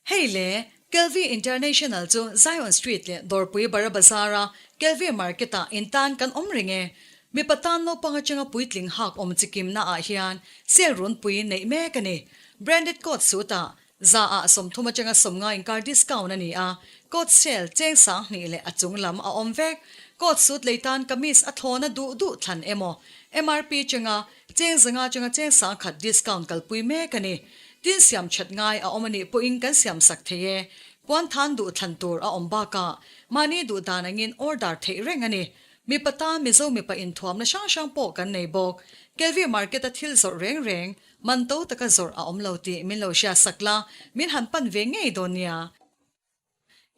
Hei le, Kelvie International chu Zion Street leh Dawrpui Bara Bazar-a Kelvie Market-ah in tan kan awm reng e. Mipa tan naupang atanga puitling hak awm chi kimna ah hian sale runpui neih mek a ni. Branded coat suit-ah za ah 30 atanga 50 inkar discount a ni a, coat sale cheng 2000 leh a chung lam a awm vek. Coat suit lei tan kamis a thlawna duh duh thlan emaw MRP atanga Cheng 500 atanga cheng 1000 discount kalpui mek a ni. Tin siam that ngai a awm a nih pawhin kan siam sak thei e. Puan than duh thlan tur a awm bakah mahni duh dan angin order theih reng a ni. Mipa tan Mizo mipa inthuamna hrang hrang pawh kan nei bawk. Kelvie Market a thil zawrh reng reng, man to taka zawrh a awm lo tih min lo hriat sak la, min han pan ve ngei dawn nia.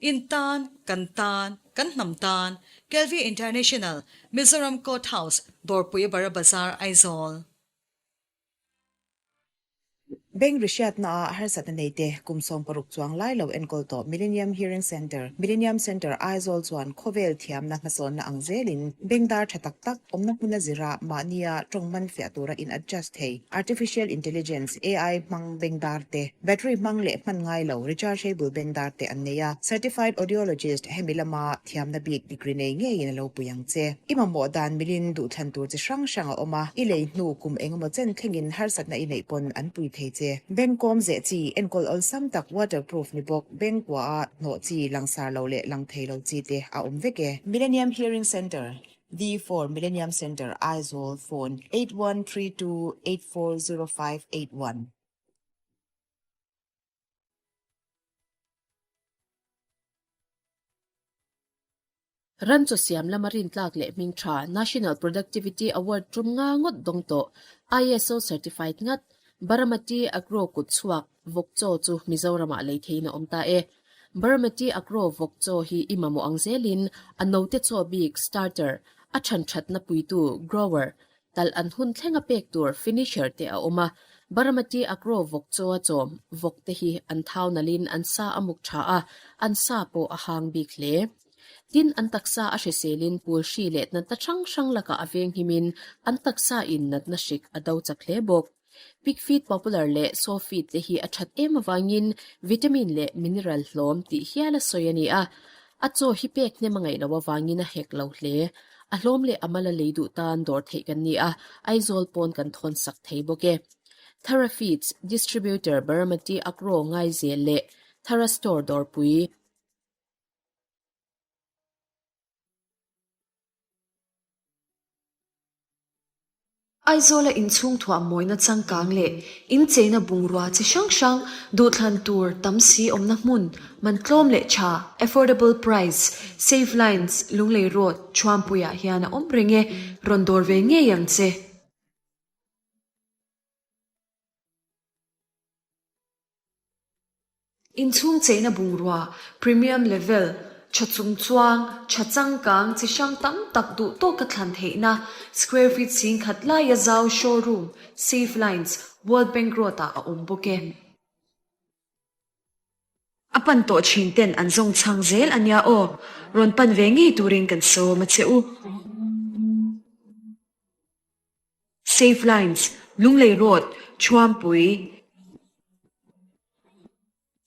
In tan, kan tan, kan hnam tan, Kelvie International, Mizoram Court House, Dawrpui Bara Bazar, Aizawl. Bank rihriatnaah harsatna neite kum 16 chuang lai lo enkawl tawh Millennium Hearing Centre, Millennium Centre Aizawl chuan khawvel thiamna hmasawnna ang zelin bank dar tha tak tak awmna hmuna zira mahnia tawng man fiah tura in adjust thei Artificial Intelligence, AI, hmang bank dar te, Battery hmang leh hman ngai lo, rechargeable bank dar te an nei a. Certified Audiologist hemi lama thiamna bik degree nei ngeiin a lo pui ang che. I mamawh dan milin duhthlan tur chi hrang hrang a awm a, i lei hnu kum engemaw chen thlengin harsatna i neih pawn an pui thei che. Bank kawm zeh chi, enkawl awlsam tak waterproof ni bawk, bank kuaha hnawh chi, langsar lo leh lang thei lo chi te a awm vek e. Millennium Hearing Centre, V4 Millennium Centre, Aizawl, Phone, 8132840581. Ran chaw siam lama rintlak leh hming tha National Productivity Award tum nga ngawt dawng tawh, ISO certified ngat, Baramati Agro kut chhuak vawk chaw chu Mizoramah lei theiin a awm ta e. Baramati Agro vawk chaw hi i mamawh ang zelin a note chaw bik, starter, a than thatna puitu, grower, Talh an hun thleng a pek tur finisher te a awm a, Baramati Agro vawk chaw a chawm vawk te hi an thau nalhin an sa a muk tha a, an sa pawh a hang bik hle. Tin, an taksa a hriselin pul hri leh natna hrang hrang lakah a veng himin an taksa in natna hrik a do chak hle bawk. Pig feed popular leh sow feed te hi a that em avangin vitamin leh mineral hlawm tih hial a sawi a ni a. A chaw hi pek hnem a ngaih loh avangin a hek lo hle. A hlawm leh a mal a lei duh tan dawr theih kan ni a, Aizawl pawn kan thawn sak thei bawk e. Thara Feeds Distributor Baramati Agro Ngaizel leh Thara Store Dawrpui. Aizawla inchhung thuah mawina changkang leh incheina bungrua chi hrang hrang duhthlan tur tam si awmna hmun man tlawm leh tha, affordable price, Save Lines, Lunglei Road, Thuampuiah hian a awm reng e, rawn dawr ve ngei ang che. Inchhung cheina bungrua, premium level, tha chungchuang, tha changkang chi hrang tam tak duh tawka thlan theihna, square feet 10,000 laia zau showroom, Safe Lines, World Bank Road-ah a awm bawk e. A pan tawh thin ten an zawng chhang zel a nia aw, rawn pan ve ngei turin kan sawm a che u. Safe Lines, Lunglei Road, Thuampui,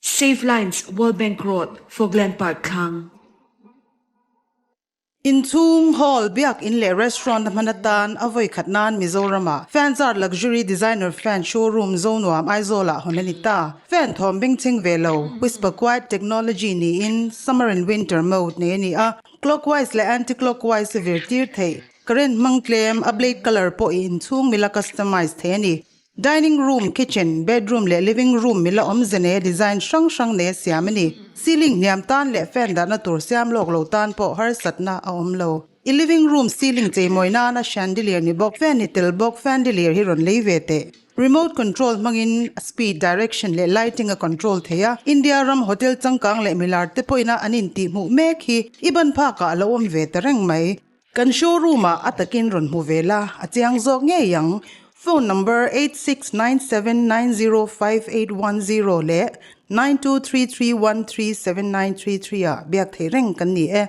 Safe Lines, World Bank Road, Fogland Park thlang. Inchhung, hall, biak in leh restaurant a hman atan a vawi khat nan Mizoram-ah Fanzart Luxury Designer Fan Showroom Zonuam Aizawl-ah hawn a ni ta. Fan thawm bengchheng ve lo, Whisper Quiet Technology niin Summer and Winter mode nei a ni a, Clockwise leh Anti-clockwise a vir tir theih. Current hmang tlem, a blade colour pawh i inchhung mila customize thei a ni. Dining room, kitchen, bedroom leh living room mila awmze nei a design hrang hrang nei a siam a ni. Ceiling hniam tan leh fan dahna tur siam lawk lo tan pawh harsatna a awm lo. I living room ceiling cheimawi nana chandelier ni bawk, fan ni tel bawk, fandelier hi rawn lei ve teh. Remote control hmangin a speed, direction leh lighting a control thei a. India ram hotel changkang leh milar te pawhin a an intihhmuh mek hi i ban phakah a lo awm ve ta reng mai. Kan showroom ah a takin rawn hmu ve la, a chiang zawk ngei ang. Phone number 8697905810 leh 9233137933 ah biak thei reng kan ni e.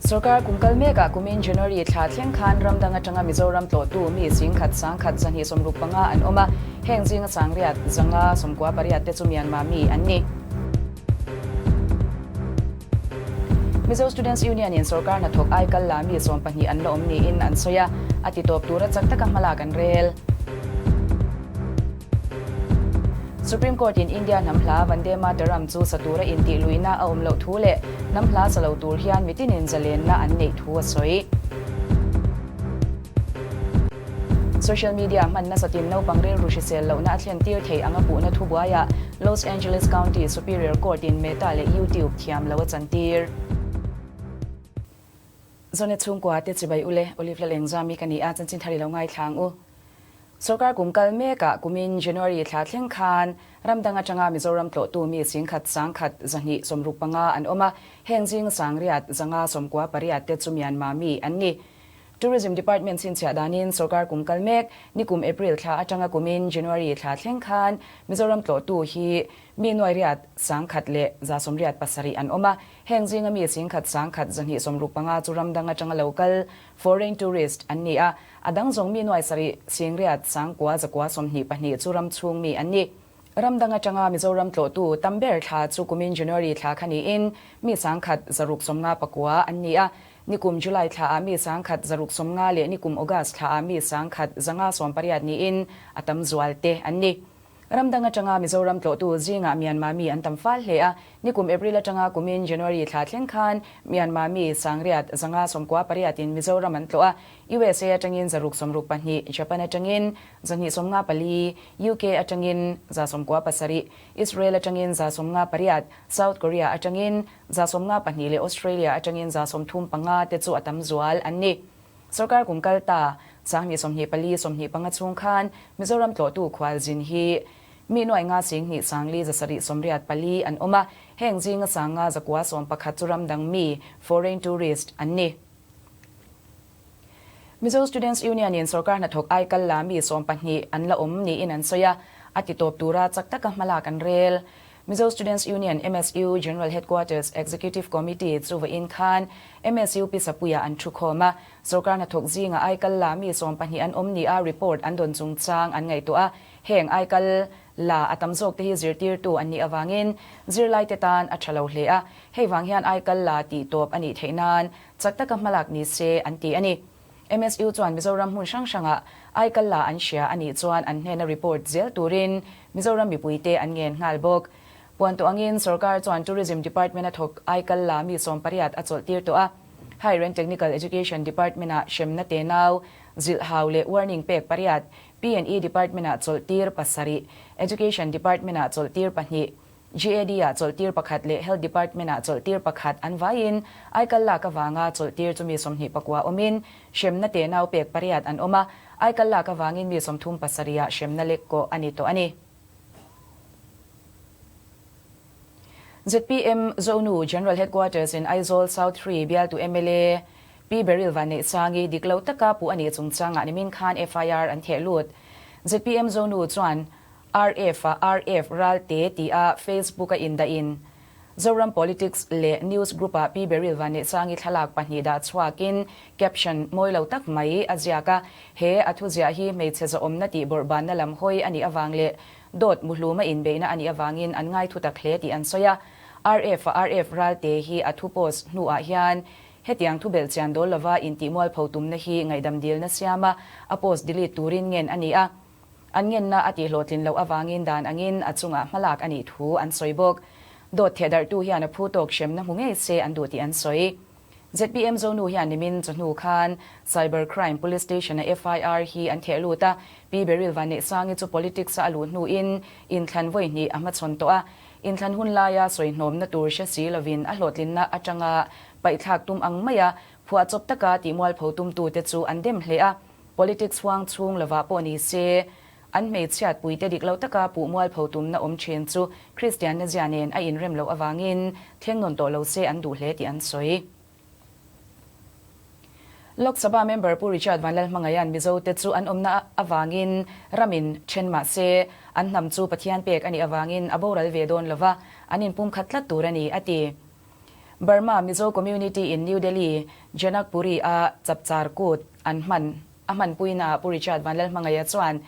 Sorkar kum kal mekah kumin January thla thleng khan ram dang atanga Mizoram tlawhtu mi 10,000 1,265 an awm a, heng zinga 800 598 te chu Myanmar mi an ni. Mizo Students Union in sorkar hnathawk ai kal la mi 12 an la awm niin an sawi a, a ti tawp tura chak taka hmalak an rel. Supreme Court in India hnam hla Vande Mataram chu sa tura intih luihna a awm loh thu leh hnam hla sa lo tur hian mitinin zalenna an neih thu a sawi. Social media hman nasatin naupang rilru hrisel lohna a thlen tir thei anga puhna thubuaiah Los Angeles County Superior Court in Meta leh YouTube thiam lo a chantir. Zonet chhungkua te chibai ule, Olive Lalengzami ka ni a, chanchin thar i lo ngaithla ang u. Sorkar kum kal mekah kumin January thla thleng khan ram dang atanga Mizoram tlawhtu mi 10,000 1,000 265 an awm a, heng zing 800 598 te chu Myanmar mi an ni. Tourism Department chhinchhiah danin sorkar kum kal mek nikum April thla atanga kumin January thla thleng khan Mizoram tlawhtu hi mi nuairiat 1,000 leh 187 an awm a, heng zinga mi 10,000 1,000 265 chu ram dang atanga lo kal, foreign tourist, an ni a, a dang zawng mi nuai sarih 9,000 9,000 922 chu ram chhung mi an ni. Ram dang atanga Mizoram tlawhtu tam ber thla chu kumin January thla kha niin mi 1,000 659 an ni a, nikum July thlaah mi 1,000 650 leh nikum August thlaah mi 1,000 580 niin a tam zual te an ni. Ram dang atanga Mizoram tlawhtu zingah Myanmar mi an tam fal hle a, nikum April atanga kumin January thla thleng khan Myanmar mi 800 598 in Mizoram an tlawh a, USA atangin 662, Japan atangin 254, UK atangin 97, Israel atangin 98, South Korea atangin 92 leh Australia atangin 35 te chu a tam zual an ni. Sorkar kum kal ta, 2024 25 chhung khan Mizoram tlawhtu khualzin hi mi nuai nga 10,000 sangli zasarih 84 an awm a, heng zinga sanga zakua 11 chu ram dang mi, foreign tourist, an ni. Mizo Students Union in sorkar hnathawk ai kal la mi 12 an la awm niin an sawi a, a ti tawp tura chak taka hmalak an rel. Mizo Students Union, MSU, General Headquarters Executive Committee chu vawiin khan MSU Pisapuia an thu khawm a, sorkar hnathawk zinga ai kal la mi 12 an awm nia report an dawn chungchang an ngaihtuah a, heng ai kal la a tam zawk te hi zirtirtu an nih avangin zirlaite tan a tha lo hle a, hei vang hian ai kal la tih tawp a nih theih nan chak taka hmalak ni se an ti a ni. MSU chuan Mizoram hmun hrang hrangah ai kal la an hria a nih chuan an hnena report zel turin Mizoram mipuite an ngen nghal bawk. Puan tawh angin sorkar chuan Tourism Department a thawk ai kal la mi 18 a chawlh tir tawh a. Higher and Technical Education Department-ah hremna tenau, zilhhau leh warning pek pariat, P&E Department-ah chawlh tir pasarih, Education Department-ah chawlh tir pahnih, GAD-ah chawlhtir pakhat leh Health Department-ah chawlhtir pakhat an vaiin aikal lak avanga chawlhtir chu mi 24 awmin hremna tenau pek pariat an awm a, aikal lak avangin mi 37-ah hremna lek kawh a ni tawh a ni. ZPM Zonu General Headquarters in Aizawl South 3 bialtu mla Pi Beryl Vanneihsangi dik lo taka puh a nih chungchangah nimin khan FIR an theh lut. ZPM Zonu chuan RF a RF Ralte ti a Facebook a indah in Zoram Politics leh News Group ah Pi Beryl Vanneihsangi thlalak pahnih dah chhuakin caption mawi lo tak mai a ziak a, he a thuziah hi hmeichhe zawhawmna tih bawrhbanna lam hawi a nih avang leh dawt muhluma inbeihna a nih avangin an ngai thu tak hle tih an sawi a. RF a RF Ralte hi a thu post hnuah hian hetiang thu belhchian dawl lova intih mualpho tumna hi ngaihdam dilna siama a post delete turin ngen a ni a. An ngenna a tihhlawhtlin loh avangin dan angin a chungah hmalak a nih thu an sawi bawk. Dawt thehdarhtu hian a phu tawk hremna hmu ngei se an duh tih an sawi. ZPM Zonu hian nimin chawhnu khan Cyber Crime Police Station-a FIR hi an theh lut a, Pi Beryl Vanneihsangi chu politics-a a luh hnuin inthlan vawi hnih a hmachhawn tawh a. Inthlan hun laia sawi hnawmna tur hre si lovin a hlawhtlinna atanga paihthlak tum ang maia phuahchawp taka tihmualpho tumtute chu an dem hle a. Politics huang chhung lovah pawh ni se, an hmeichhiat puite dik lo taka puh mualpho tumna awm thin chu Kristianna zia nen a inrem loh avangin thleng nawn tawh lo se an duh hle tih an sawi. Lok Sabha member Pu Richard Vanlalhmangaia'n Mizote chu an awmna avangin ramin then mah se, an hnam chu Pathian pek a nih avangin a boral ve dawn lova, an inpumkhat tlat tur a ni, a ti. Burma Mizo Community in New Delhi, Janakpuri a Chapchar Kut an hman a hmanpuina Pu Richard Vanlalhmangaia chuan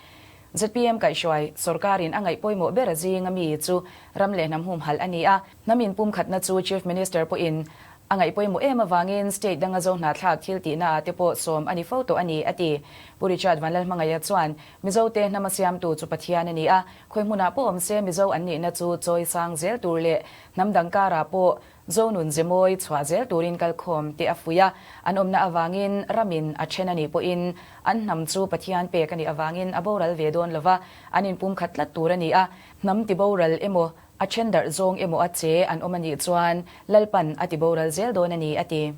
zpm kaihhruai sorkarin a ngaih pawimawh ber zinga mi chu ram leh hnam humhalh a ni a. Hnam inpumkhatna chu Chief Minister pawhin a ngaih pawimawh em avangin state danga zo hnahthlak thil tihna ah te pawh sawm a ni fo tawh a ni, a ti. Pu Richard Vanlalhmangaia chuan Mizote hnama siamtu chu Pathian a ni a, khawi hmunah pawh awm se Mizo an nihna chu chawi sang zel tur leh hnam dang karah pawh Zonun zemawi chhuah zel turin kalkhawm te a fuih a, an awmna avangin ramin a then a nih pawhin an hnam chu Pathian pek a nih avangin a boral ve dawn lova, an inpumkhat tlat tur a ni a, hnam ti boral emaw a then darh zawng emaw a che an awm a nih chuan Lalpan a ti boral zel dawn a ni, a ti.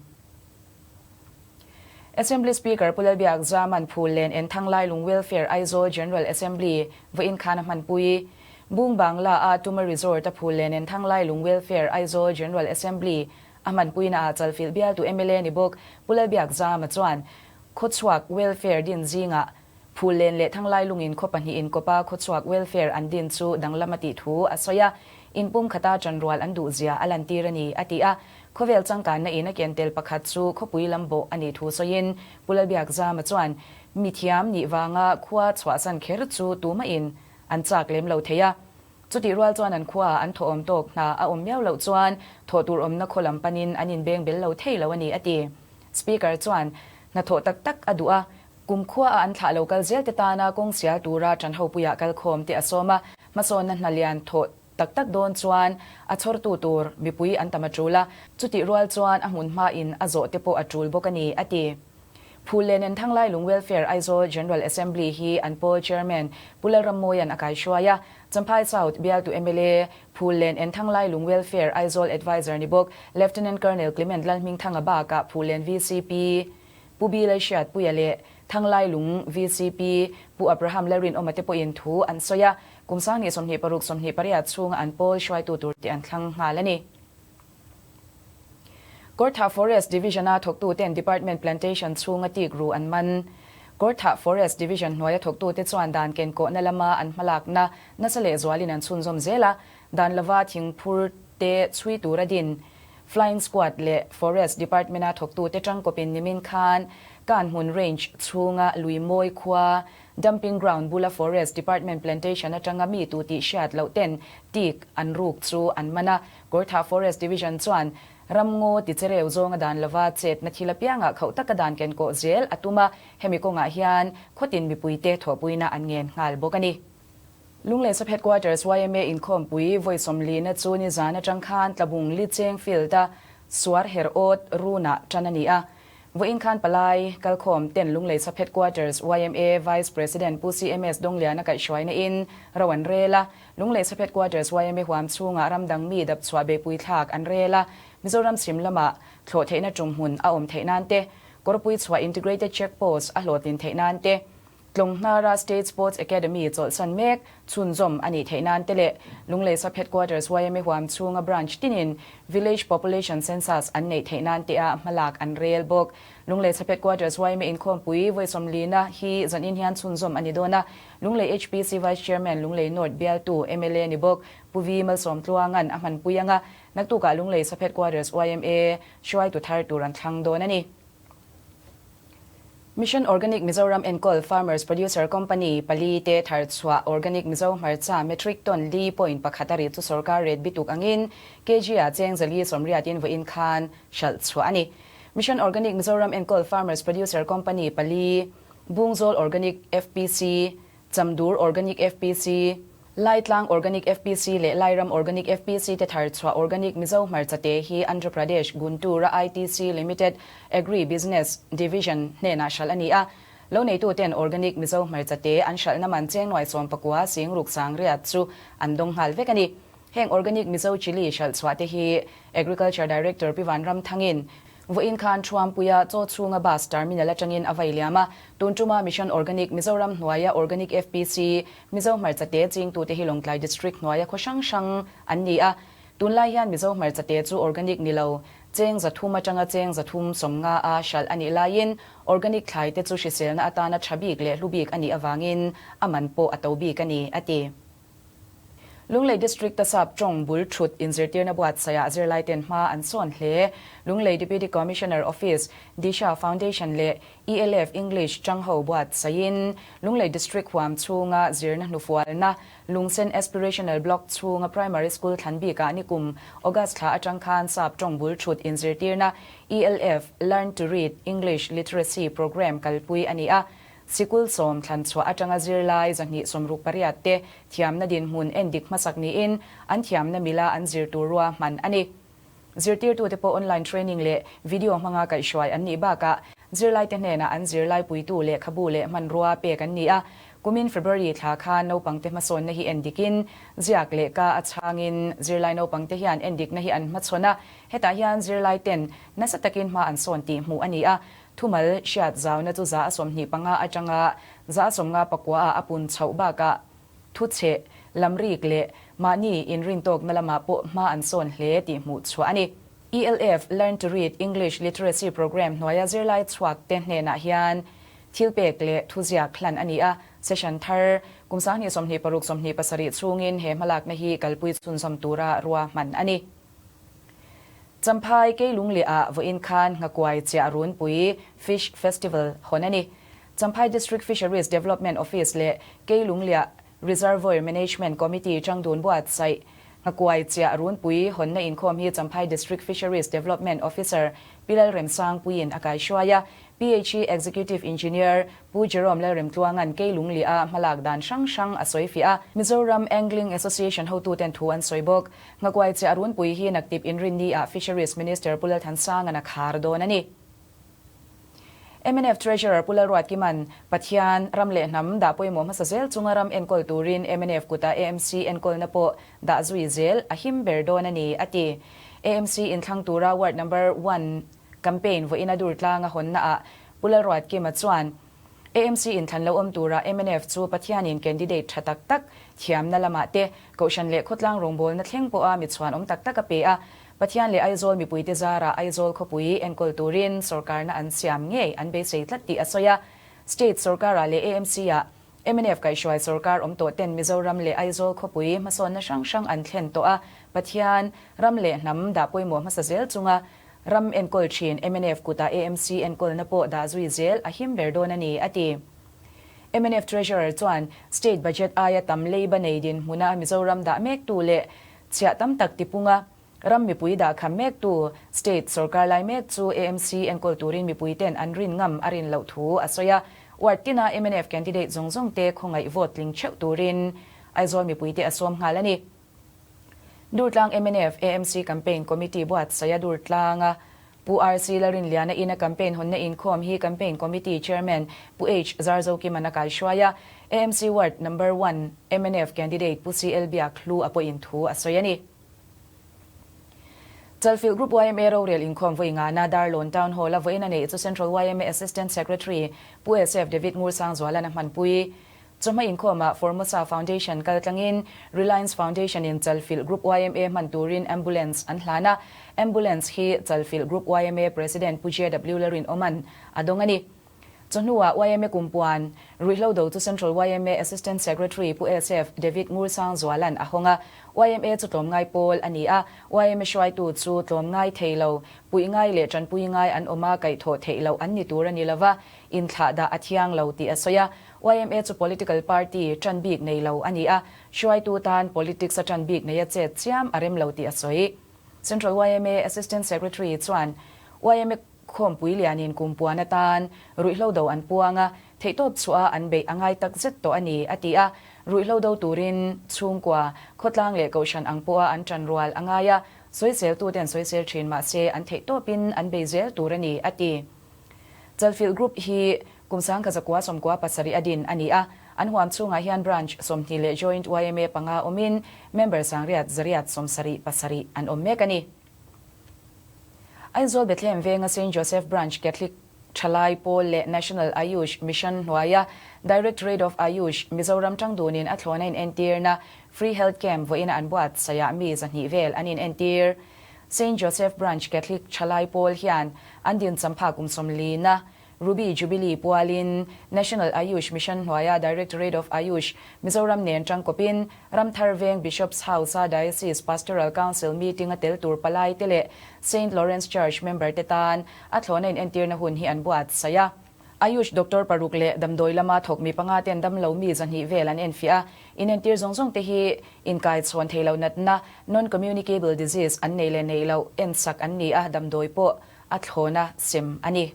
Assembly Speaker Pu Lalbiak Zaman Phullen Enthanglai Welfare Aizawl General Assembly vawiin khan a hmanpui. Bung Bangla a Tuma Resort a Phullen Enthanglai Welfare Aizawl General Assembly a hmanpuina ah chalfilh bialtu mla ni bawk Pu Lalbiak Zama chuan khawchhuak welfare din zingah Phullen leh Thanglai lungin khaw pahnihin kawpa khawchhuak welfare an din chu danglam a tih thu a sawi a, inpum khata chanrual an duh zia a lantir a ni, a ti a. Khawvel changkanna in a ken tel pakhat chu khawpui lam bawh a nih thu sawiin Pu Lalbiak Zama chuan mithiam nih vanga khua chhuahsan kher chu tumahin an chak lem lo thei a. Chutih rual chuan an khuaah an thawhawm tawk hna a awm miau loh chuan thawh tur awmna khaw lam panin an inbeng bel lo thei lo a ni, a ti. Speaker chuan hnathawh tak tak a duh a, Kum khuaah an thlah lo kal zel te tana kawng sial tura ṭan hopuiah kal khawm te a sawm a, hmasawnna hna lian thawh tak tak dawn chuan a chhawrtu tur mipui an tam a ṭul a, chutih rual chuan a hmun hmain a zawh te pawh a ṭul bawk a ni, a ti. Phullen and Thanglailung Welfare Aizawl General Assembly hi an pawl Chairman Pu Lalrammawia'n a kaihruai a, Champhai South bialtu mla Phullen and Thanglailung Welfare Aizawl Adviser ni bawk Lieutenant Colonel Clement Lalhmingthanga bakah Phullen vcp Pu Bilai Hriatpuia leh Thanglailung vcp Pu Abraham Lalrinawma te pawhin thu an sawi a, kum 2026 28 chhunga an pawl hruaitu tur tih an thlang nghal a ni. Kawrthah Forest Division-a thawktuten Department Plantation chhunga tik ru an man. Kawrthah Forest Division hnuaia thawktute chuan dan kenkawhna lama an hmalakna nasa lehzualin an chhunzawm zel a, dan lova thingphur te chhui tura din Flying Squad leh Forest Department-a thawktute tangkawpin nimin khan Kanhmun Range chhunga Luimawi khua Dumping Ground bula Forest Department Plantation atanga mi tu tih hriat loh ten tik an ruk chu an man a. Kawrthah Forest Division chuan ramngaw ti chereu zawnga dan lova chetna thil apiangah khauh taka dan ken kawh zel a tum a, hemi kawngah hian khawtin mipuite thawhpuina an ngen nghal bawk a ni. Lunglei Sub Headquarters yma inkhawmpui vawi sawmlina chu nizan atang khan Tlabung Licheng Field-a suar her awt runah tan a ni a. Vawiin khan palai kalkhawm ten Lunglei Sub Headquarters yma Vice President Pu CMS Dongliana kaihhruaina in ro an rel a. Lunglei Sub Headquarters yma huam chhungah ramdang mi dapchhuah beihpui thlak an rel a. Mizoram chhim lamah thlawh theihna tum hmun a awm theih nan te, Kawrpui chhuah Integrated Check Post a hlawhtlin theih nan te, Tlawnghnara State Sports Academy chawlhsan mek chhunzawm a nih theih nan te leh Lunglei Sub Headquarters yma huam chhunga branch tinin Village Population Census an neih theih nan tia hmalak an rel bawk. Lunglei Sub Headquarters yma inkhawmpui vawi sawmlina hi zanin hian chhunzawm a ni dawn a, Lunglei HPC Vice Chairman Lunglei North bialtu mla ni bawk Pu V Malsawmtluanga'n a hmanpui anga naktukah Lunglei Sub Headquarters yma hruaitu thar tur an thlang dawn a ni. Mission Organic Mizoram enkawl Farmers Producer Company pali te thar chhuah Organic Mizo hmarcha metric ton li point pakhat a ri chu sorkar rate bituk angin kg ah cheng zali sawmriatin vawiin khan hralh chhuah a ni. Mission Organic Mizoram enkawl Farmers Producer Company pali Bungzawl Organic FPC, Chamdur Organic FPC, Laitlang Organic FPC leh Lairam Organic FPC te thar chhuah Organic Mizo hmarcha te hi Andhra Pradesh Guntur-a ITC Limited Agri Business Division hnenah hralh a ni a. Lo neituten Organic Mizo hmarcha te an hralhna man cheng nuai 19 sing ruk sang riat chu an dawng nghal vek a ni. Heng Organic Mizo Chilli hralh chhuah te hi Agriculture Director Pi Vanram Thangin Vawiin khan Thuampuia chaw chhunga bus terminal atangin a vai liam a, tun tuma Mission Organic Mizoram hnuaia Organic FPC Mizo hmarcha te chingtute hi Lawngtlai District hnuaia khaw hrang hrang an ni a. Tunlai hian Mizo hmarcha te chu organic ni lo, cheng 300 atanga cheng 350 a hralh a nih laiin organic thlai te chu hriselna atana tha bik leh hlu bik a nih avangin a man pawh a to bik a ni, a ti. Lunglei District-a sap tawng bul thut inzirtirna buatsaihah zirlaiten hma an sawn hle. Lunglei Deputy Commissioner Office, Disha Foundation leh ELF English changho buatsaihin Lunglei District huam chhunga zirna hnufualna Lungsen Aspirational Block chhunga Primary School thlan bikah nikum August thla atang khan sap tawng bul thut inzirtirna ELF Learn to Read English Literacy Programme kalpui a ni a. Sikul sawm thlan chhuah atanga zirlai 268 te thiamna dinhmun en dik hmasak niin an thiamna mila an zir tur rua hman a ni. Zirtirtute pawh online training leh video hmanga kaihhruai an nih bakah zirlaite hnenah an zirlai puitu lehkhabu leh hmanrua pek an ni a. Kumin February thla khan naupangte hmasawnna hi en dikin ziak leh ka a chhangin zirlai naupangte hian en dikna hi an hmachhawn a, hetah hian zirlaiten nasa takin hma an sawn tih hmuh a ni a. Thumal hriat zauna chu 25 atanga 54 ah a pun chhoh bakah thuchhe, lamrik leh mahni inrintawkna lamah pawh hma an sawn hle tih hmuh chhuah a ni. ELF, Learn to Read English Literacy Programme hnuaia zirlai chhuak te hnenah hian thil pek leh thuziak hlan a ni a, session thar kum 2026 27 chhungin he hmalakna hi kalpui chhunzawm tura ruahman a ni. Champhai Keilungliah vawiin khan Nghakuai Chiah Runpui Fish Festival hawn a ni. Champhai District Fisheries Development Office leh Keilungliah Reservoir Management Committee changdun buatsaih Nghakuai Chiah Runpui hawnna inkhawm hi Champhai District Fisheries Development Officer Pi Lalremsangpuiin a kaihruai a. PHE Executive Engineer Pu Jerome Lalremtluanga'n Keilungliah hmalak dan hrang hrang a sawi fiah a. Mizoram Angling Association hotuten thu an sawi bawk. Nghakuai che a runpui hi naktip inrinni ah Fisheries Minister Pu Lalthansanga'n a khar dawn a ni. Mnf Treasurer Pu Lalruatkima'n Pathian, ram leh hnam dah pawimawh hmasa zel chunga ram enkawl turin mnf kutah AMC enkawlna pawh dah zui zel a him ber dawn a ni, a ti. AMC inthlang tura Ward Number One campaign vawiin a dur tlanga hawnnaah Pu Lalruatkima chuan, AMC inthlan lo awm tura mnf chu Pathianin candidate tha tak tak thiamna lamah te, Kohhran leh khawtlang rawngbawlna thleng pawha mi chhuan awm tak tak a pe a, Pathian leh Aizawl mipuite zarah Aizawl khawpui enkawl turin sawrkarna an siam ngei an beisei tlat tih a sawi a. State sawrkarah leh AMC-ah mnf kaihhruai sawrkar awm tawh ten Mizoram leh Aizawl khawpui hmasawnna hrang hrang an thlen tawh a, Pathian, ram leh hnam dah pawimawh hmasa zel chunga ram enkawl thin mnf kutah AMC enkawlna pawh dah zui zel a him ber dawn a ni, a ti. Mnf Treasurer chuan State Budget aia tam leiba nei dinhmuna Mizoram dah mektu leh chhiah tam tak tipunga ram mipui dah kham mektu State sawrkar lai mek chu AMC enkawl turin mipuiten an rin ngam a rin loh thu a sawi a. Ward tina mnf candidate zawng zawng te khawngaih vote tling theuh turin Aizawl mipuite a sawm nghal a ni. Durtlang mnf AMC Campaign Committee buatsaih a Durtlanga Pu RC Lalrinliana ina campaign hawnna inkhawm hi Campaign Committee Chairman Pu H Zarzokiman a kaihruai a, AMC Ward Number One mnf Candidate Pu CL Biakhlu a pawhin thu a sawi a ni. Chalfilh Group yma rorel inkhawm vawi ngana Darlawn Town Hall a vawiin a neih chu Central yma Assistant Secretary Pu SF David Ngursangzualan a hmanpui. Chawhma inkhawmah Formosa Foundation kal tlangin Reliance Foundation in Chalfilh Group yma hman turin Ambulance an hlan a, Ambulance hi Chalfilh Group yma President Pu JW Lalrinawma'n a dawng a ni. Chawhnuah yma Kumpuan Ruihhlo do chu Central yma Assistant Secretary Pu SF David Ngursangzuala'n a hawng a, yma chu tlawmngai pawl a ni a, yma hruaitu chu tlawmngai thei lo, puih ngai leh tanpui ngai an awm a, kaihthawh theih loh an ni tur a ni lova, inthlahdah a thiang lo tih a sawi a. Yma chu political party ṭan bik nei lo a ni a, hruaitu tan politics a ṭan bik nei a chet chiam a rem lo tih a sawi. Central yma Assistant Secretary chuan yma khawmpui lianin kum puan atan ruihhlo do an puang a, theihtawp chhuah a an beih a ngai tak zet tawh a ni, a ti a. Ruihhlo do turin chhungkua, khawtlang leh kohhran ang pawha an ṭan rual a ngai a, sawiseltuten sawisel ṭhin mah se an theihtawpin an bei zel tur a ni, a ti. Chalfilh Group hi kum 1997 a din a ni a, an huam chhungah hian Branch 20 leh Joint yma panga awmin member 987 an awm mek a ni. Aizawl Bethlehem venga Saint Joseph Branch Catholic Thalai Pawl leh National Ayush Mission hnuaia Directorate of Ayush Mizoram tangdunin a thlawna inentirna Free Health Camp vawiina an buatsaihah mi 200 vel an inentir. Saint Joseph Branch Catholic Thalai Pawl hian an din champha kum 40 na. Ruby Jubilee pualin National Ayush Mission hnuaia Directorate of Ayush, Mizoram nen tangkawpin Ramthar Veng Bishop's House-a Diocese Pastoral Council meeting-a tel tur palai te leh Saint Lawrence Church member te tan a thlawhna inentirna hun hi an buatsaih a. Ayush doctor paruk leh damdawi lama thawk mi panga ten damlo mi 200 vel an enfiah a, inentir zawng zawng te hi inkaichhawn thei lo natna, non-communicable disease, an nei leh nei loh ensak an ni a, damdawi pawh a thlawna sem a ni.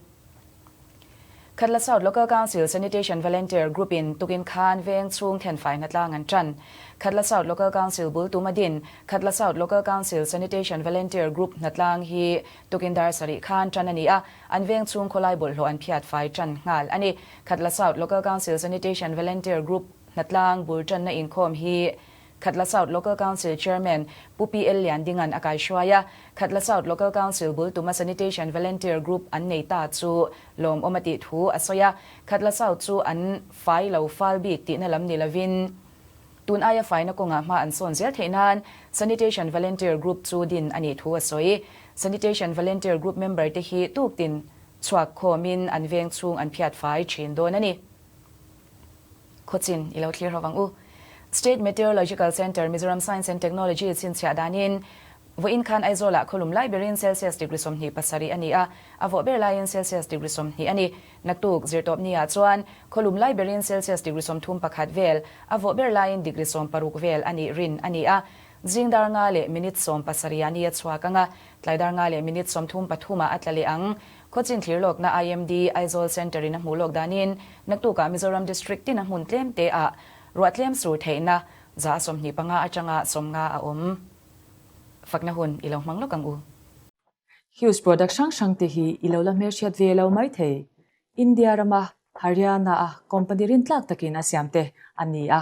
Khatla South Local Council Sanitation Volunteer Group in tukin khan veng chhung thenfai hnatlang an tan. Khatla South Local Council bul tuma din Khatla South Local Council Sanitation Volunteer Group hnatlang hi tukin dar sarih khan tan a ni a, an veng chhung khawlai bawlhhlawh an phiat fai tan nghal a ni. Khatla South Local Council Sanitation Volunteer Group hnatlang bul tanna inkhawm hi Khatla South Local Council Chairman Pu PL Liandinga'n a kaihruai a, Khatla South Local Council bul tuma Sanitation Volunteer Group an nei ta chu lawmawm a tih thu a sawi a. Khatla South chu an fai lo fal bik tihna lam ni lovin tun aia faina kawngah hma an sawn zel theih nan Sanitation Volunteer Group chu din a nih thu a sawi. Sanitation Volunteer Group member te hi tuktin chhuak khawmin an veng chhung an phiat fai thin dawn a ni. Khawchin i lo thlir ho vang u. State Meteorological Centre, Mizoram Science and Technology chhinchhiah danin vawiin khan Aizawlah khawlum lai berin Celsius degree 27 a ni a, a vawh ber laiin Celsius degree 20 a ni. Naktuk zirtawpni ah chuan khawlum lai berin Celsius degree 31 vel, a vawh ber laiin degree 60 vel a nih rin a ni a. Zing dar nga leh minute 17 ah ni a chhuak ang a, tlai dar nga leh minute 33 ah a tla leh ang. Khawchin thlir lawkna IMD, Aizawl Centre in a hmuh lawk danin naktukah Mizoram District tin a hmun tlem te ah ruah tlem sur theihna 25 atanga 50 a awm. Fakna hun i lo hmang lawk ang u. Hughes product hrang hrang te hi i lo la hmelhriat ve lo mai thei. India rama Haryana a company rintlak takin a siam te a ni a,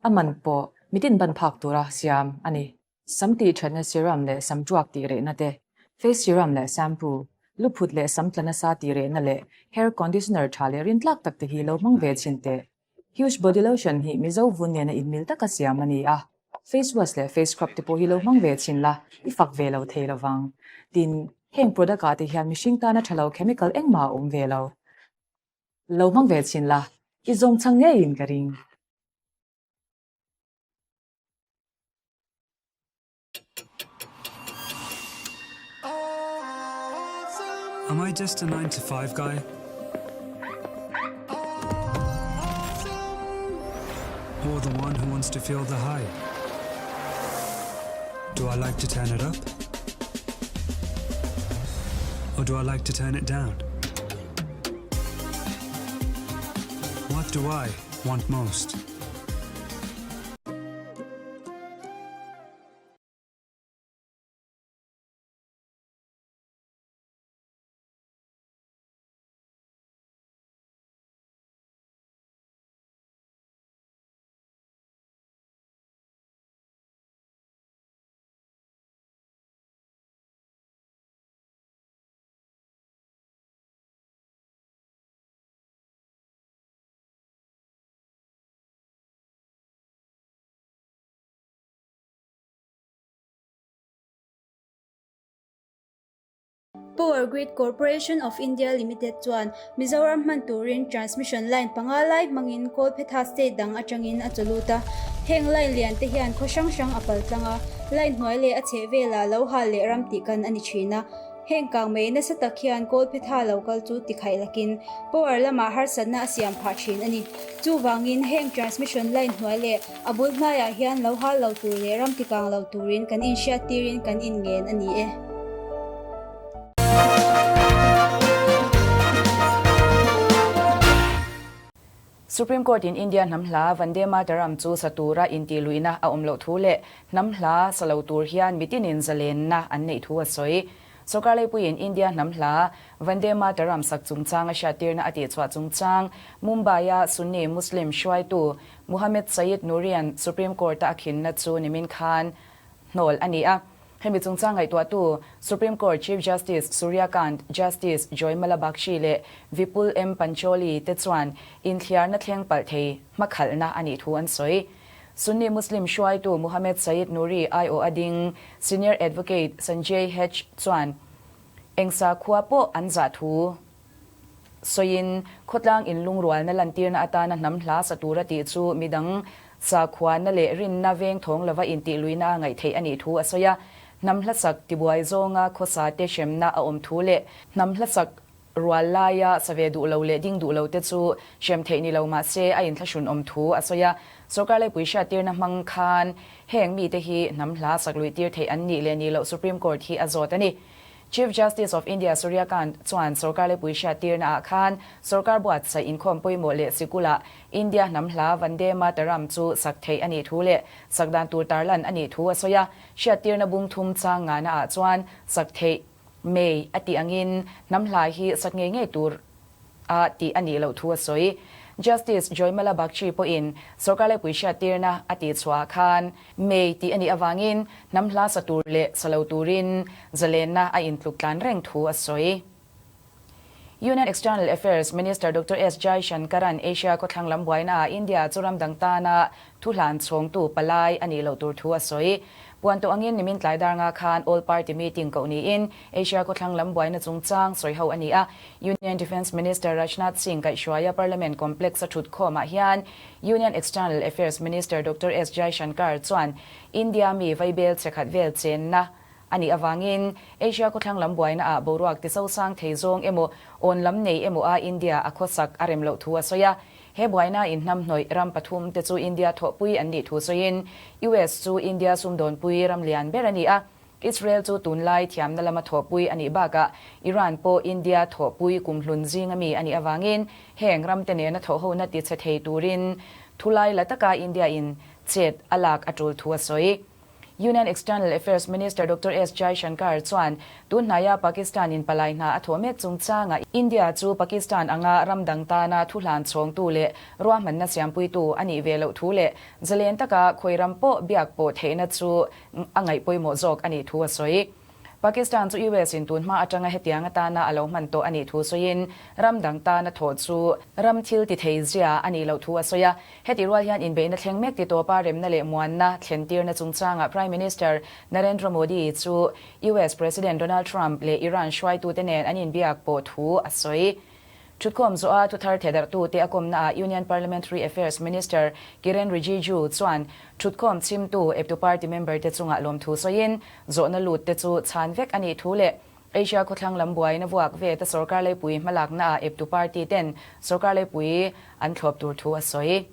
a man pawh mitin ban phak tura siam a ni. Sam tih thatna serum leh sam tuak tih rehna te, face serum leh shampoo, lu phut leh sam tla nasa tih rehna leh hair conditioner tha leh rintlak tak te hi lo hmang ve chhin teh. Huge body lotion hi Mizo vun nena inmil taka siam a ni a, face wash leh face scrub te pawh hi lo hmang ve chhin la, i fak ve lo thei lovang. Tin, heng product ah te hian mihring tana tha lo chemical engmah a awm ve lo. Lo hmang ve chhin la, i zawng chhang ngeiin ka ring. Am I just a 9 to 5 guy? Or the one who wants to feel the high? Do I like to turn it up? Or do I like to turn it down? What do I want most? Power Grid Corporation of India Limited chuan Mizoram hman turin transmission line panga lai hmangin Kawlphetha state dang atangin a chaw lut a. Heng line lian te hian khaw hrang hrang a pal tlang a, line hnuai leh a chheh velah lo hal leh ram tih kan a ni thin a. Heng kang mai nasa tak hian Kawlphetha lo kal chu tikhaih lakin power lamah harsatna a siam phah thin a ni. Chuvangin heng transmission line hnuai leh a bul hnaiah hian lo hal lo tur leh ram tikang lo turin kan inhriat tirin kan inngen a ni e. Supreme Court in India hnam hla Vande Mataram chu sa tura intih luihna a awm loh thu leh hnam hla sa lo tur hian mitinin zalenna an neih thu a sawi. Sorkar leipuiin India hnam hla Vande Mataram sak chungchang a hriattirna a tihchhuah chungchang Mumbai-a Sunni Muslim hruaitu Muhammad Saeed Noori-a'n Supreme Court-a a khinna chu nimin khan hnawl a ni a. Hemi chungchang ngaihtuahtu Supreme Court Chief Justice Surya Kant, Justice Joymala Bagchi leh Vipul M Pancholi te chuan inthliarna thleng palh thei hmakhalhna a nih thu an sawi. Sunni Muslim hruaitu Muhammad Saeed Noori aiawh a ding Senior Advocate Sanjay H chuan engsa khua pawh an zah thu. sawiin khawtlang inlungrualna lantirna atana hnam hla sa tura tih chu midang sakhuana leh rinna vengthawng lova intihluihna a ngaih theih a nih thu a sawi a. Hnam hlasak tibuai zawnga khawsa te hremna a awm thu leh hnam hlasak rual laia sa ve duh lo leh ding duh lo te chu hrem theih ni lo mah se a inthlahrun awm thu a sawi a. Sorkar laipui hriattirna hmang khan heng mite hi hnam hla sak luih tir theih an nih leh nih loh Supreme Court hi a zawt a ni. Chief Justice of India Surya Kant chuan sorkar laipui hriattirna ah khan sorkar buatsaih inkhawm pawimawh leh sikula India hnam hla Vande Mataram chu sak theih a nih thu leh sak dan tur tarlan a nih thu a sawi a. Hriattirna bung thum chang ngana ah chuan sak theih May a tih angin hnam hla hi sak ngei ngei tur a tih a nih loh thu a sawi. Justice Joymala Bagchi pawhin sorkar laipui hriattirna a tih chhuah khan May tih a nih avangin hnam hla sa tur leh sa lo turin zalenna a intluk tlan reng thu a sawi. Union External Affairs Minister Doctor S Jaishankar-a'n Asia khawthlang lam buainaah India chu ram dang tana thu hlan chhawngtu palai a nih loh tur thu a sawi. Puan tawh angin nimin tlai dar nga khan All Party Meeting koh niin Asia khawthlang lam buaina chungchang sawi ho a ni a. Union Defence Minister Rajnath Singh kaihhruaia Parliament Complex a thut khawmah hian Union External Affairs Minister Doctor S Jaishankar chuan India mi vaibel chekhat vel chenna a nih avangin Asia khawthlang lam buaina ah boruak ti sosang thei zawng emaw awn lam nei emaw a India a khawsak a rem loh thu a sawi a. He buaina inhnamhnawih ram pathum te chu India thawhpui an nih thu sawiin US chu India sumdawnpui ram lian ber a ni a, Israel chu tunlai thiamna lama thawhpui a nih bakah Iran pawh India thawhpui kumhlun zinga mi a nih avangin heng ramte nena thawhhona tichhe thei turin thulai la taka India in chet a lak a tul thu a sawi. Union External Affairs Minister Doctor S Jaishankar chuan tun hnaia Pakistan in palai hna a thawh mek chungchangah India chu Pakistan anga ram dang tana thu hlan chhawngtu leh ruahmanna siampuitu a nih ve loh thu leh zalen taka khawi ram pawh biak pawh theihna chu a ngaih pawimawh zawk a nih thu a sawi. Pakistan chu US in tun hma atanga hetiang atana a lo hman tawh a nih thu sawiin ram dang tana thawh chu ram thil ti thei zia a nih loh thu a sawi a. Heti rual hian inbeihna thleng mek ti tawpa remna leh muanna thlentirna chungchangah Prime Minister Narendra Modi chu US President Donald Trump leh Iran hruaitute nen an inbiak pawh thu a sawi. Thutkhawm zawha thuthar thedarhtute a kawmnaah Union Parliamentary Affairs Minister Kiren Rijiju chuan thutkhawm chhimtu eptu party member te chungah lawmthu sawiin zawhna lut te chu chhan vek a nih thu leh Asia khawthlang lam buaina vuak vet a sorkar leipui hmalaknaah eptu party ten sorkar leipui an thlawp tur thu a sawi.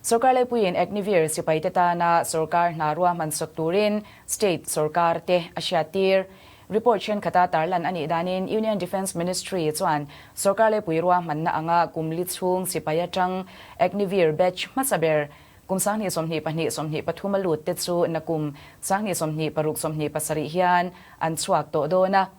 Sorkar leipuiin Agniveer sipaite tana sorkar hna ruahman sawt turin state sorkar te a hriattir. Report thenkhat-a tarlan a nih danin Union Defence Ministry chuan sorkar leipui ruahmanna anga kum li chhung sipai atang Agniveer batch hmasa ber kum 2022 23 a lut te chu nakum 2026 27 hian an chhuak tawh dawn a.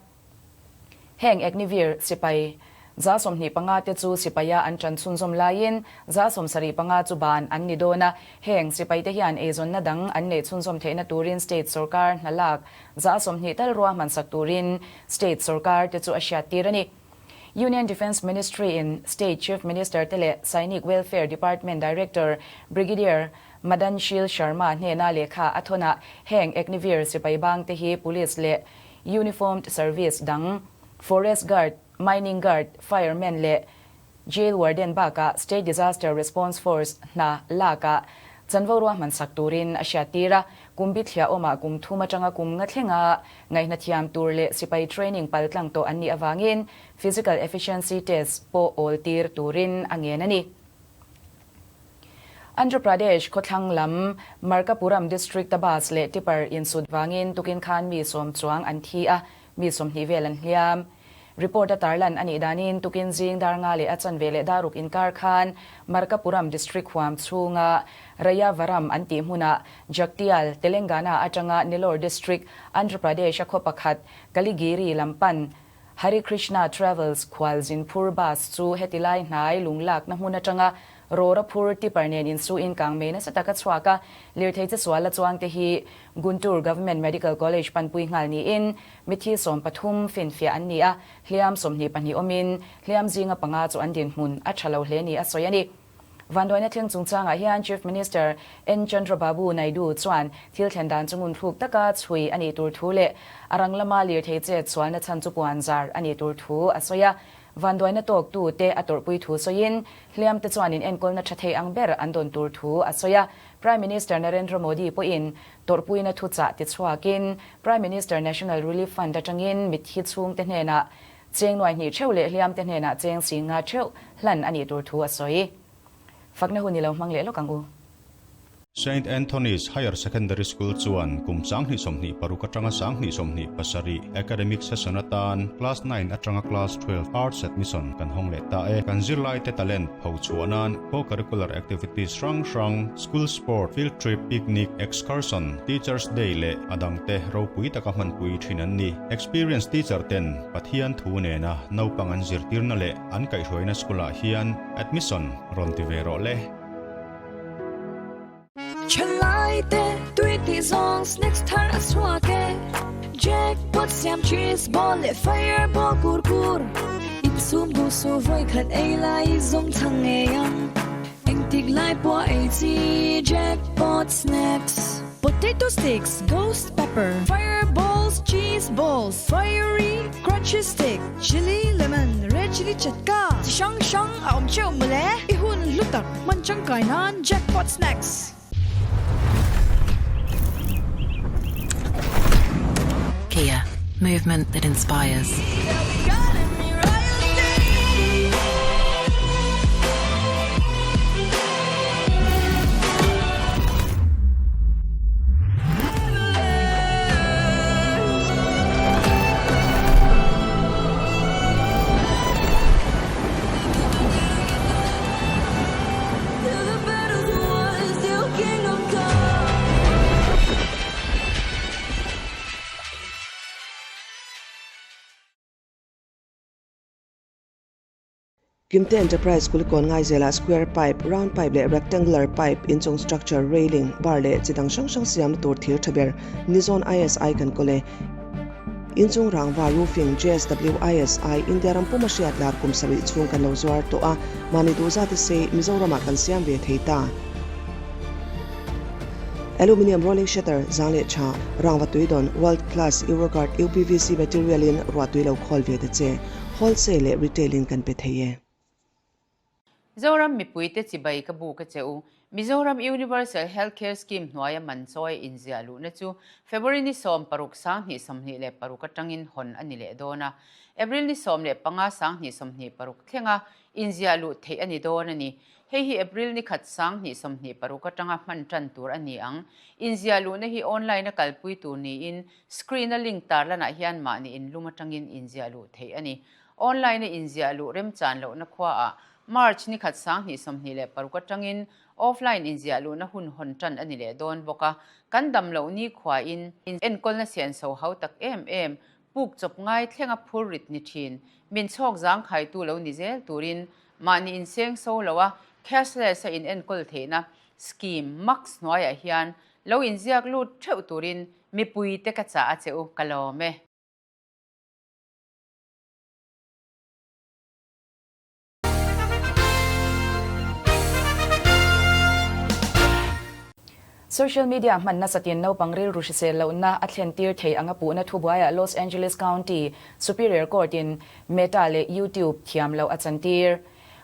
Heng Agniveer sipai 25 te chu sipaia an ṭan chhunzawm laiin 75 chu ban an ni dawn a. Heng sipaite hian eizawnna dang an neih chhunzawm theihna turin state sorkar hna lak 20 tal ruahman sak turin state sorkar te chu a hriattir a ni. Union Defence Ministry in State Chief Minister te leh Sainik Welfare Department Director Brigadier Madan Sheel Sharma hnena lehkha a thawnah heng Agniveer sipai bangte hi police leh Uniformed Service dang, Forest Guard, Mining Guard, Fireman leh Jail Warden bakah State Disaster Response Force hna lakah chanvo ruahman sak turin a hriattir a. Kum bithliah awmah kum thum atanga kum nga thlenga ngaihna thiam tur leh sipai training paltlang tawh an nih avangin Physical Efficiency Test pawh awl tir turin a ngen a ni. Andhra Pradesh khawthlang lam Markapuram district-a bus leh tipper insut vangin tukin khan mi sawm chuang an thi a, mi 20 vel an hliam. Report-a tarlan a nih danin tukin zing dar nga leh a chanve leh daruk inkar khan Markapuram district huam chhunga Rayavaram an tih hmunah Jagtial, Telangana atanga Nellore district, Andhra Pradesh-a khaw pakhat Kaligiri lam pan Hari Krishna Travels khual zin phur bus chu heti lai hnai lung lakna hmun atanga rawra phur tipper nen insuin kang mei nasa taka chhuak a, lirthei che sual la chuang te hi Guntur Government Medical College panpui nghal niin mithi 13 finfiah an ni a, hliam 22 awmin hliam zinga panga chu an dinhmun a tha lo hle ni a sawi a ni. Vanduaina thleng chungchangah hian Chief Minister N Chandrababu Naidu chuan thil thlen dan chu ngunthluk taka chhui a nih tur thu leh a rang lama lirthei chet sualna chhan chu puan zar a nih tur thu a sawi a. Vanduaina tawktu te a tawrhpui thu sawiin, hliam te chuan in enkawlna tha thei ang ber an dawn tur thu a sawi a. Prime Minister Narendra Modi pawhin tawrhpuina thuchah tichhuakin, Prime Minister National Relief Fund atangin mitthi chhungte hnenah cheng nuai hnih theuh leh hliam te hnenah cheng singa theuh hlan a nih tur thu a sawi. Fakna hun i lo hmang leh lawk ang u. Saint Anthony's Higher Secondary School chuan kum 2026 atanga 2027 academic session atan Class 9 atanga Class 12 Arts admission kan hawng leh ta e. Kan zirlaite talent pho chhuah nan co-curricular activities hrang hrang, school sport, field trip, picnic, excursion, Teachers Day leh a dangte ropui taka hmanpui thin an ni. Experienced teacher ten Pathian thu nena naupang an zirtirna leh an kaihhruaina school ah hian admission rawn ti ve rawh le. Thalai te tui tih zawng snacks thar a chhuak e Jackpot siam cheese ball leh fireball kur kur Insum duh su vawi khat ei lai zawng chhang ngei ang Engtik lai pawh ei chi Jackpot snacks Potato sticks, ghost pepper, fireballs, cheese balls, fiery crunchy stick, chilli lemon, red chilli chatka, chi hrang hrang a awm theuh mawle. I hun hlu tak hman tangkai nan Jackpot Snacks. Kia, movement that inspires. Kimte Enterprise Kulikawn Ngaizelah square pipe, round pipe leh rectangular pipe, inchung structure, railing, bar leh chi dang hrang hrang siamna tur thir tha ber Nizon ISI kan kawl e. Inchung rangva roofing JSW ISI India ram puma hriat lar kum sarih chhung kan lo zuar tawh a, mahni duh zat se Mizoramah kan siam ve thei ta. Aluminium rolling shutter, zang leh tha, rangva tui dawn, world class Euroguard UPVC material in ruah tui lo khawl ve ta che. Wholesale leh retail in kan pe thei e. Zoram mipuite chibai ka bu ka che u. Mizoram Universal Health Care Scheme hnuaia man chawi inziah luhna chu February ni 16 2026 atangin hawn a ni leh dawn a. April ni 15 2026 thlenga inziah luh theih a ni dawn a ni. Hei hi April ni khat 2026 atanga hman tan tur a ni ang. Inziah luhna hi online a kalpui tur niin Screen a link tarlanah hian mahni inlum atangin inziah luh theih a ni. Online a inziah luh remchan lohna khuaah March ni khat 2026 atangin offline inziah luhna hun hawn tan a ni leh dawn bawk a. Kan dam loh ni khuain enkawlna sianso hau tak em em, puk chawp ngai thlenga phur rit ni thin, min chhawk zangkhaitu lo ni zel turin mahni inseng so lo a cashless a inenkawl theihna scheme max hnuaiah hian Lo inziak lut theuh turin mipuite ka chah a che u, ka lawm e. Social media hman nasatin naupang rilru hrisel lohna a thlentir thei anga puhna thubuaiah Los Angeles County Superior Court-in Meta leh YouTube thiam loh a chantir.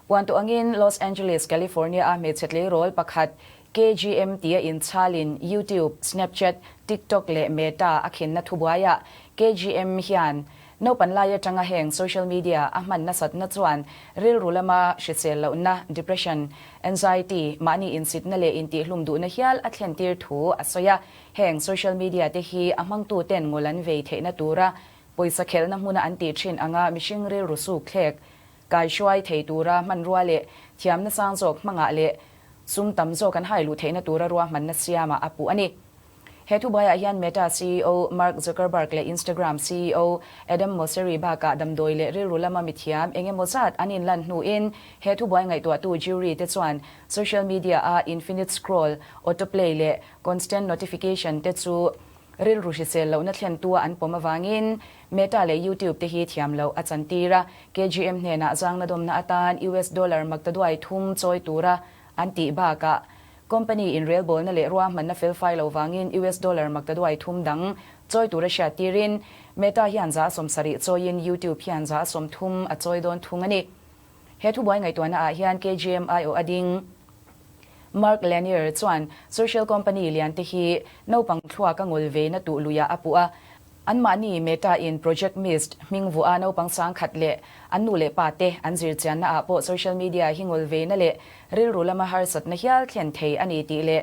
Puantu angin Los Angeles, California-a hmeichhe tleirawl pakhat KGM tia inchhalin YouTube, Snapchat, TikTok leh Meta a khinna thubuaiah KGM hian naupan lai atanga heng social media a hman nasatna chuan rilru lama hrisel lohna, depression, anxiety, mahni insitna leh intihhlum duhna hial a thlentir thu a sawi a. Heng social media te hi a hmangtuten ngawl an vei theihna tura pawisa khelhna hmuna an tih thin anga mihring rilru suk thlek kaihruai thei tura hmanrua leh thiamna sang zawk hmangah leh sum tam zawk an hai luh theihna tura ruahmanna siamah a puh a ni. He thubuaiah hian Meta CEO Mark Zuckerberg leh Instagram CEO Adam Mosseri bakah damdawi leh rilru lama mithiam eng emaw zat an inlan hnuin he thubuai ngaihtuahtu jury te chuan social media-a infinite scroll, autoplay leh constant notification te chu Rilru hrisel lohna thlentua an pawm avangin Meta leh YouTube te hi thiam loh a chantir a, KGM hnenah zangna dawmna atan US dollar maktaduai thum chawi tura an tih bakah company inrelbawlna leh ruahmanna felfai lo vangin US dollar maktaduai thum dang Chawi tura hriat tirin Meta hian 70% chawiin YouTube hian 30% a chawi dawn thung a ni. He thubuai ngaihtuahna ah hian KGMI aw a ding. Mark Lanier chuan social company lian te hi naupang thluak a ngawl ve na tuh luiah a puh a. Anmahni Meta in Project Mist hming vuah a naupang sangkhat leh an nu leh pa te an zir chianna ah pawh social media hi ngawl ve na leh rilru lama harsatna hial thlen thei a ni tih leh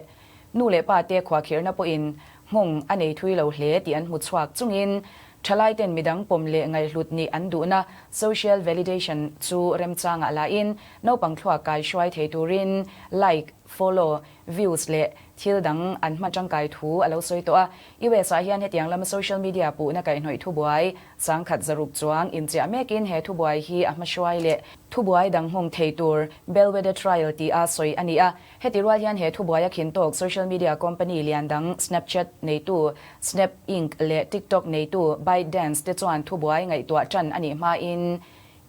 nu leh pa te khuahkhirhna pawhin nghawng a nei thui lo hle tih an hmu chhuak chungin thalai ten midang pawm leh ngaihhlut nih an duhna social validation chu remchangah lahin naupang thluak kai hruai thei turin like, follow, views leh thil dang an hma tangkai thu a lo sawi tawh a. US ah hian hetiang lama social media puhna kaihhnawih thubuai sangkhat zaruk chuang inchiah mekin he thubuai hi a hmahruai leh thubuai dang nghawng thei tur bellwether trial ti a sawi a ni a. Heti rual hian he thubuai a khin tawk social media company lian dang Snapchat neitu Snap Inc leh TikTok neitu ByteDance te chuan thubuai ngaihtuah tan a nih hmain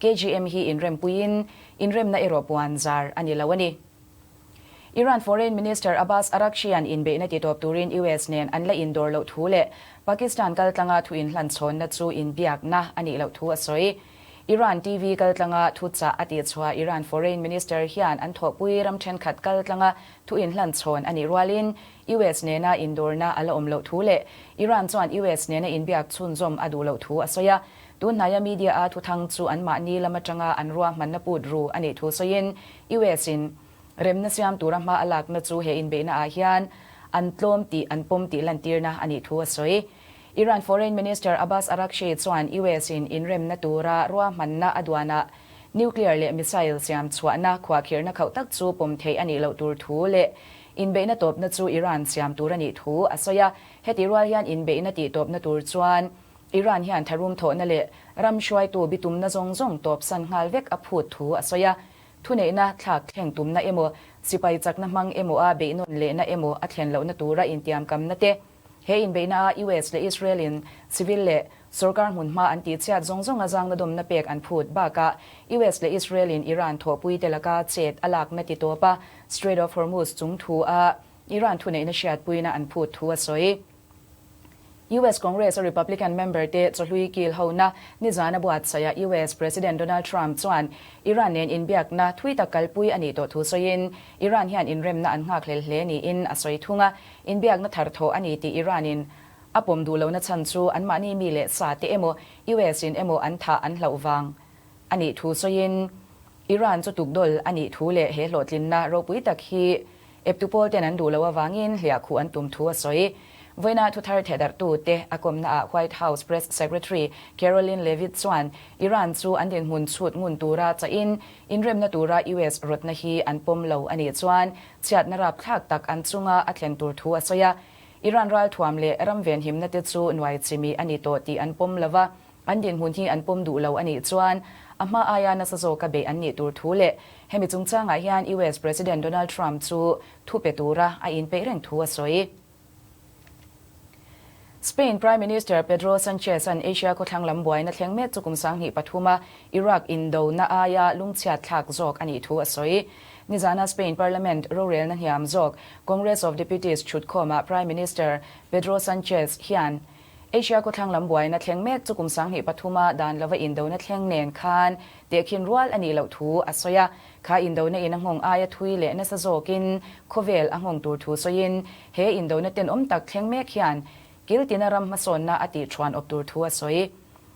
KGM hi inrempuiin inremna erawh puan zar a ni lo a ni. Iran Foreign Minister Abbas Araghchi-a'n inbeihna titawp turin US nen an la indawr loh thu leh Pakistan kaltlanga thu inhlanchhawnna chu inbiakna a nih loh thu a sawi. Iran TV kaltlanga thu chah a tihchhuah Iran Foreign Minister hian an thawhpui ram thenkhat kaltlanga thu inhlanchhawn a nih rualin US nena indawrna a la awm loh thu leh Iran chuan US nena inbiak chhunzawm a duh loh thu a sawi a. Tunhnaia media-a thuthang chu anmahni lam atanga an ruahmanna put ru a nih thu sawiin US-in remna siam tura hma a lakna chu he inbeihna ah hian an tlawm tih an pawm tih lantirna a nih thu a sawi. Iran Foreign Minister Abbas Araghchi chuan US-in inremna tura ruahmanna a duanah nuclear leh missile siam chhuahna khuahkhirhna khauh tak chu pawm theih a nih loh tur thu leh inbeihna tawpna chu Iran siam tur a nih thu a sawi a. Heti rual hian inbeihna tih tawpna tur chuan Iran hian tharum thawhna leh ram hruaitu bitumna zawng zawng tawpsan nghal vek a phut thu a sawi a. Thuneihna thlak thleng tumna emaw, sipai chakna hmang emaw a beihnawn lehna emaw a thlen lohna tura intiamkamna te, he inbeihna a US leh Israel in civil leh sorkar hmun hma an tihchhiat zawng zawnga zangna dawmna pek an phut bakah US leh Israel in Iran thawhpui te laka chet a lakna ti tawp a Strait of Hormuz chung thu a Iran thuneihna hriatpuina an phut thu a sawi. US Congress a Republican member te chawhlui kil hona nizan a buatsaih a US President Donald Trump chuan Iran nen inbiakna thui tak kalpui a nih tawh thu sawiin Iran hian inremna an nghak hlel hle niin a sawi thung a, inbiakna thar thawh a ni tih Iran in a pawm duh lohna chhan chu anmahni mi leh sa te emaw US in emaw an thah an hlauh vang a nih thu sawiin Iran chu tukdawl a nih thu leh he hlawhtlinna ropui tak hi Eptu pawl ten an duh loh avangin hliah khuh an tum thu a sawi. Vawiina thuthar thehdarhtu te a kawmna ah White House Press Secretary Karoline Leavitt chuan Iran chu an dinhmun chhut ngun tura chahin inremna tura US rawtna hi an pawm lo a nih chuan chhiatna rapthlak tak an chunga a thlen tur thu a sawi a. Iran ralthuam leh ram venhimna te chu nuai chimi a ni tawh tih an pawm lo va, An dinhmun hi an pawm duh lo a nih chuan a hma aia nasa zawka beih an nih tur thu leh hemi chungchangah hian US President Donald Trump chu thu pe tura a inpeih reng thu a sawi. Spain Prime Minister Pedro Sanchez-a'n Asia khawthlang lam buaina thleng mek chu kum 2003 a Iraq indona aia lungchhiat thlak zawk a nih thu a sawi. Nizana Spain Parliament rorelna hniam zawk Congress of Deputies thutkhawmah Prime Minister Pedro Sanchez hian Asia khawthlang lam buaina thleng mek chu kum 2003 a dan lova indona thleng nen khan tehkhin rual a nih loh thu a sawi a. Kha indona in a nghawng aia thui leh nasa zawkin khawvel a nghawng tur thu sawiin he indona tenawm tak thleng mek hian kiltina ram hmasawnna a tih thuan awp tur thu a sawi.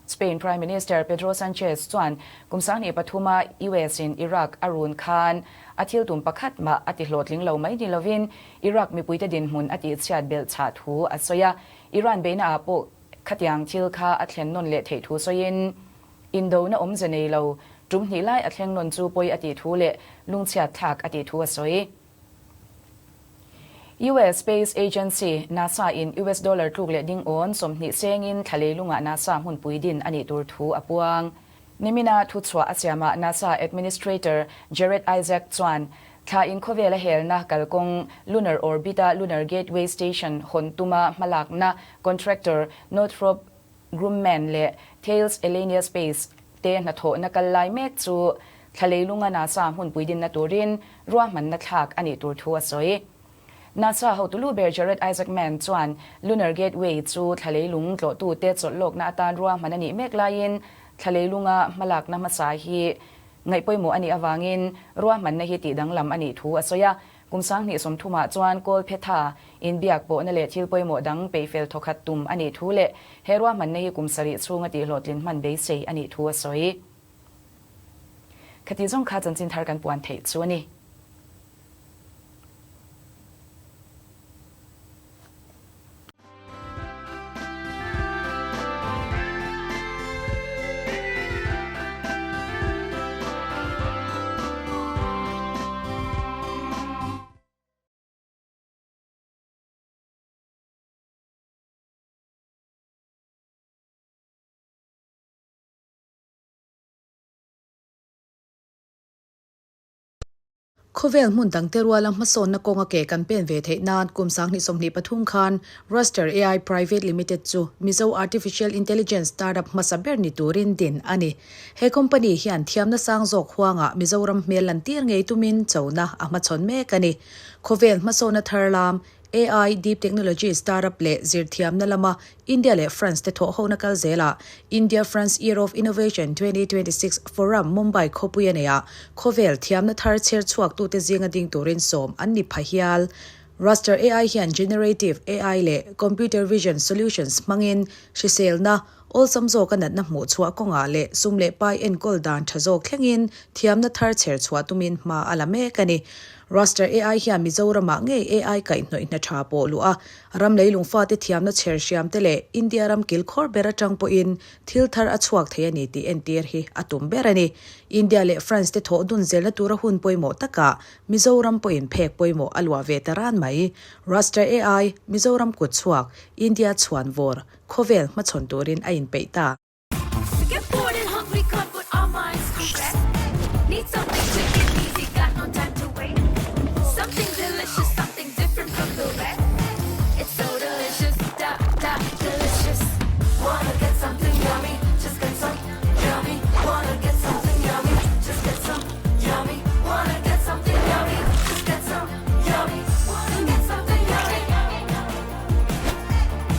Spain Prime Minister Pedro Sanchez chuan kum 2003 a US in Iraq a run khan a thil tum pakhat mah a ti hlawhtling lo mai ni lovin Iraq mipuite dinhmun a tihchhiat belh chhah thu a sawi a. Iran beihna ah pawh khatiang thil kha a thlen nawn leh theih thu sawiin indona awmze nei lo tum hnih lai a thleng nawn chu pawi a tih thu leh lungchhiat thlak a tih thu a sawi. US Space Agency, NASA, in US dollar tluk leh ding awn 20 sengin thla leilungah NASA hmunpui din a nih tur thu a puang. Nimina thuchhuah a siamah NASA Administrator Jared Isaak chuan thla in khawvel a helna kalkawng Lunar Orbit-a Lunar Gateway Station hawn tuma hmalakna contractor Northrop Grumman leh Thales Alenia Space te hnathawhna kal lai mek chu thla leilunga NASA hmunpui dinna turin ruahmanna thlak a nih tur thu a sawi. NASA hotu lu ber Jared Isaacman chuan Lunar Gateway chu thla leilung tlawhtute chawlh lawkna atan ruahman a nih mek laiin thla leilunga hmalakna hmasa hi ngaihpawimawh a nih avangin ruahmanna hi tihdanglam a nih thu a sawi a. Kum 2030 ah chuan Kawlphetha inbiak pawhna leh thil pawimawh dang peihfel thawkhat tum a nih thu leh he ruahmanna hi kum sarih chhunga tihhlawhtlin hman beisei a nih thu a sawi. Khati zawng kha chanchin thar kan puan theih chu a ni. Khawvel hmun dangte ruala hmasawnna kawnga ke kan pen ve theih nan kum 2023 khan Raster AI Private Limited chu Mizo Artificial Intelligence startup hmasa ber ni turin din a ni. He company hian thiamna sang zawk huangah Mizoram hmel lantir ngei tumin chona a hmachhawn mek a ni. Khawvel hmasawnna thar lam AI, Deep Technology startup leh zirthiamna lama India leh France te thawhhona kal zelah India-France Year of Innovation 2026 Forum Mumbai khawpui a neih ah khawvel thiamna thar chher chhuaktute zinga ding turin sawm an ni pha hial. Raster AI hian Generative AI leh Computer Vision Solutions hmangin hriselna awlsam zawka natna hmuh chhuah kawngah leh sum leh pai enkawl dan tha zawk thlengin thiamna thar chher chhuah tumin hma a la mek a ni. Raster AI hian Mizoramah ngei AI kaihhnawih hna tha pawh luh a, ram leilung fate thiamna chher hriam te leh India ram kilkhawr ber atang pawhin thil thar a chhuak thei a ni tih entir hi a tum ber a ni. India leh France te thawh dun zelna tura hun pawimawh takah Mizoram pawhin phek pawimawh a luah ve ta ran mai. Raster AI, Mizoram kut chhuak, India chhuan vawr, Khawvel hmachhawn turin a inpeih ta.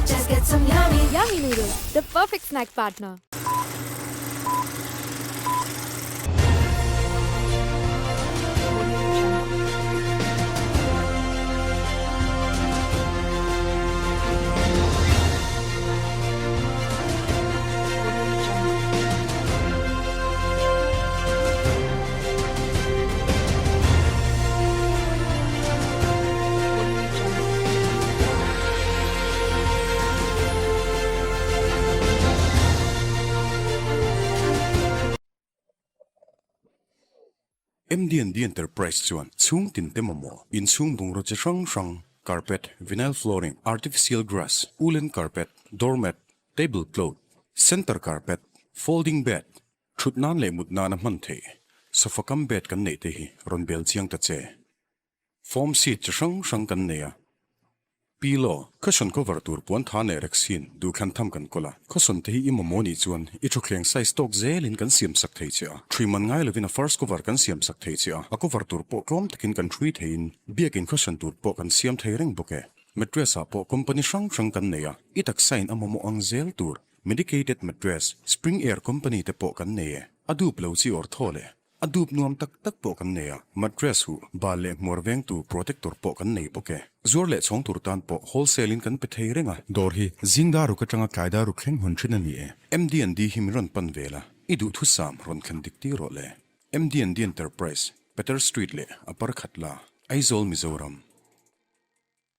Just get some yummy. Yummy noodles, the perfect snack partner. MDND Enterprise chuan chhung tin te mamawh inchhung bungraw chi hrang hrang, carpet, vinyl flooring, artificial grass, woolen carpet, doormat, table cloth, center carpet, folding bed, Thut nan leh mut nana hman theih sofa kam bed kan neih te hi rawn bel chiang ta che. Foam seat chi hrang hrang kan nei a. Pillow, cushion cover tur puan tha leh rexin duhthlan tham kan kawl a. Cushion te hi i mamawh nih chuan i thutthleng size tawk zelin kan siam sak thei che a. Thui man ngai lovin a first cover kan siam sak thei che a. A cover tur pawh tlawm takin kan thui theiin biakin cushion tur pawh kan siam thei reng bawk e. Mattress ah pawh company hrang hrang kan nei a. I taksa in a mamawh ang zel tur Medicated mattress, Spring Air company te pawh kan nei e. A dup lo chi awr thaw leh a dup nuam tak tak pawh kan nei a. Mattress huh, bal leh hmuar vengtu protector pawh kan nei bawk e. Zuar leh chhawng tur tan pawh wholesale in kan pe thei reng a. Dawr hi zingdaruk atanga tlaidaruk thleng hawn thin a ni e. MD&D hi min rawn pan vel a, i duhthusam rawn thlen dik tir rawh le. MD&D Enterprise, Peter Street leh a par khat la, Aizawl, Mizoram.